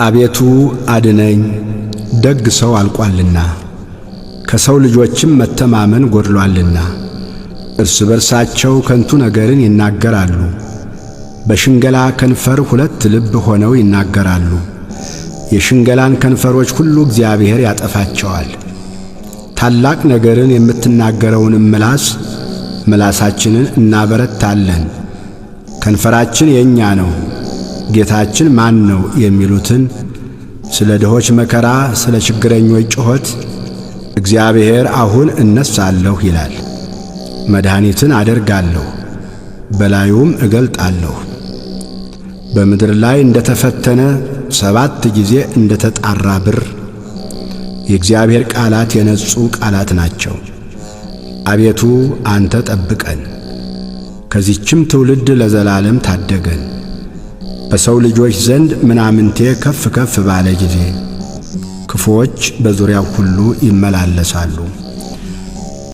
አቤቱ አድነኝ፣ ደግ ሰው አልቋልና፣ ከሰው ልጆችም መተማመን ጎድሏልና። እርስ በርሳቸው ከንቱ ነገርን ይናገራሉ፣ በሽንገላ ከንፈር ሁለት ልብ ሆነው ይናገራሉ። የሽንገላን ከንፈሮች ሁሉ እግዚአብሔር ያጠፋቸዋል። ታላቅ ነገርን የምትናገረውንም ምላስ ምላሳችንን እናበረታለን። ከንፈራችን የእኛ ነው፣ ጌታችን ማን ነው የሚሉትን ስለ ድሆች መከራ፣ ስለ ችግረኞች ጩኸት እግዚአብሔር አሁን እነሣለሁ ይላል። መድኃኒትን አደርጋለሁ፣ በላዩም እገልጣለሁ። በምድር ላይ እንደ ተፈተነ 7 ጊዜ እንደ ተጣራ ብር የእግዚአብሔር ቃላት የነጹ ቃላት ናቸው። አቤቱ አንተ ጠብቀን፣ ከዚህችም ትውልድ ለዘላለም ታደገን። በሰው ልጆች ዘንድ ምናምንቴ ከፍ ከፍ ባለ ጊዜ ክፉዎች በዙሪያው ሁሉ ይመላለሳሉ።